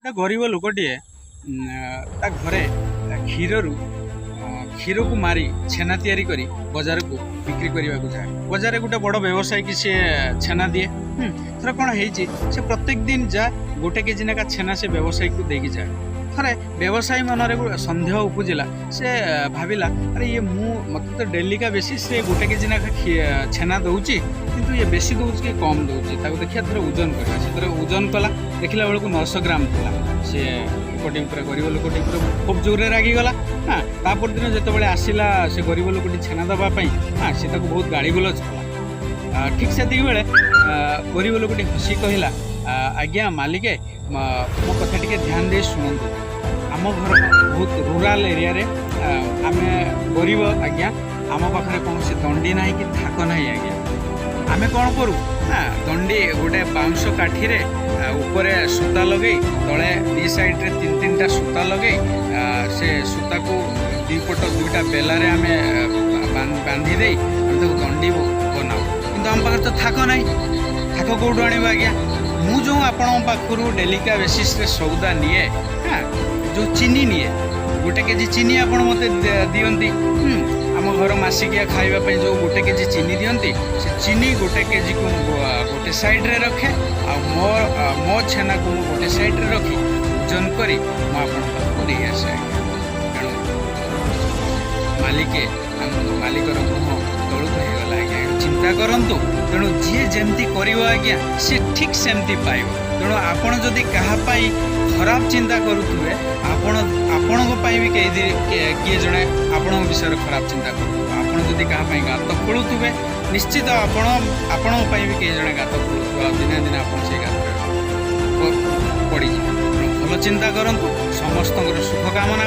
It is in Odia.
ଗୋଟେ ଗରିବ ଲୋକଟିଏ ତା ଘରେ କ୍ଷୀରରୁ କ୍ଷୀରକୁ ମାରି ଛେନା ତିଆରି କରି ବଜାରକୁ ବିକ୍ରି କରିବାକୁ ଯାଏ। ବଜାରରେ ଗୋଟେ ବଡ଼ ବ୍ୟବସାୟୀକି ସିଏ ଛେନା ଦିଏ। ଥରେ କ'ଣ ହେଇଛି, ସେ ପ୍ରତ୍ୟେକ ଦିନ ଯାଏ, 1 କେଜି ଲେଖା ଛେନା ସେ ବ୍ୟବସାୟୀକୁ ଦେଇକି ଯାଏ। ଥରେ ବ୍ୟବସାୟୀ ମନରେ ସନ୍ଦେହ ଉପୁଜିଲା। ସେ ଭାବିଲା, ଆରେ ଇଏ ମୋତେ ତ ଡେଲିକା ବେସିସ୍ରେ 1 କେଜି ଲେଖା ଛେନା ଦେଉଛି, କିନ୍ତୁ ଇଏ ବେଶୀ ଦେଉଛି କି କମ୍ ଦେଉଛି, ତାକୁ ଦେଖିବା, ଥରେ ଓଜନ କରିବା। ସେ ଥରେ ଓଜନ କଲା, ଦେଖିଲା ବେଳକୁ 900 ଗ୍ରାମ ଥିଲା। ସେ ଲୋକଟି ପୁରା, ଗରିବ ଲୋକଟି ପୁରା ଖୁବ୍ ଜୋରରେ ରାଗିଗଲା। ହଁ, ତା ପରଦିନ ଯେତେବେଳେ ଆସିଲା ସେ ଗରିବ ଲୋକଟି ଛେନା ଦେବା ପାଇଁ, ହଁ, ସେ ତାକୁ ବହୁତ ଗାଳିଗୁଲଜ କଲା। ଠିକ୍ ସେତିକି ବେଳେ ଗରିବ ଲୋକଟି ହସି କହିଲା, ଆଜ୍ଞା ମାଲିକେ, ମୋ କଥା ଟିକେ ଧ୍ୟାନ ଦେଇ ଶୁଣନ୍ତୁ। ଆମ ଘର ବହୁତ ରୁରାଲ ଏରିଆରେ, ଆମେ ଗରିବ ଆଜ୍ଞା। ଆମ ପାଖରେ କୌଣସି ଦଣ୍ଡି ନାହିଁ କି ଥାକ ନାହିଁ ଆଜ୍ଞା। ଆମେ କ'ଣ କରୁ ନା, ଦଣ୍ଡି ଗୋଟେ ବାଉଁଶ କାଠିରେ ଉପରେ ସୂତା ଲଗେଇ, ତଳେ ଦି ସାଇଡ଼ରେ ତିନି ତିନିଟା ସୂତା ଲଗେଇ, ସେ ସୂତାକୁ ଦୁଇ ପଟ ଦୁଇଟା ବେଲାରେ ଆମେ ବାନ୍ଧି ଦେଇ ଆମେ ତାକୁ ଦଣ୍ଡି ବନାଉ। କିନ୍ତୁ ଆମ ପାଖରେ ତ ଥାକ ନାହିଁ। ଥାକ କେଉଁଠୁ ଆଣିବୁ ଆଜ୍ଞା? ମୁଁ ଯେଉଁ ଆପଣଙ୍କ ପାଖରୁ ଡେଲିକା ବେସିସ୍ରେ ସଉଦା ନିଏ, ହଁ, ଯେଉଁ ଚିନି ନିଏ, 1 କେଜି ଚିନି ଆପଣ ମୋତେ ଦିଅନ୍ତି, ଆମ ଘର ମାସିକିଆ ଖାଇବା ପାଇଁ ଯେଉଁ 1 କେଜି ଚିନି ଦିଅନ୍ତି, ସେ ଚିନି 1 କେଜିକୁ ମୁଁ ଗୋଟେ ସାଇଡ଼ରେ ରଖେ ଆଉ ମୋ ଛେନାକୁ ମୁଁ ଗୋଟେ ସାଇଡ଼ରେ ରଖି ଓଜନ କରି ମୁଁ ଆପଣଙ୍କ ପାଖକୁ ଦେଇ ଆସେ ଆଜ୍ଞା। ତେଣୁ ମାଲିକେ, ଆମ ମାଲିକର ମୁହଁ ତଳକୁ ହେଇଗଲା ଆଜ୍ଞା। ଏଣୁ ଚିନ୍ତା କରନ୍ତୁ। ତେଣୁ ଯିଏ ଯେମିତି କରିବ ଆଜ୍ଞା, ସେ ଠିକ୍ ସେମିତି ପାଇବ। ତେଣୁ ଆପଣ ଯଦି କାହା ପାଇଁ ଖରାପ ଚିନ୍ତା କରୁଥିବେ, ଆପଣଙ୍କ ପାଇଁ ବି କେହି କିଏ ଜଣେ ଆପଣଙ୍କ ବିଷୟରେ ଖରାପ ଚିନ୍ତା କରୁଥିବ। ଆପଣ ଯଦି କାହା ପାଇଁ ଗାତ ଖୋଳୁଥିବେ, ନିଶ୍ଚିତ ଆପଣଙ୍କ ପାଇଁ ବି କେହି ଜଣେ ଗାତ ଖୋଳୁଥିବ ଆଉ ଦିନେ ଦିନେ ଆପଣ ସେଇ ଗାତରେ ପଡ଼ିଯିବେ। ତେଣୁ ଭଲ ଚିନ୍ତା କରନ୍ତୁ, ସମସ୍ତଙ୍କର ସୁଖ କାମନା।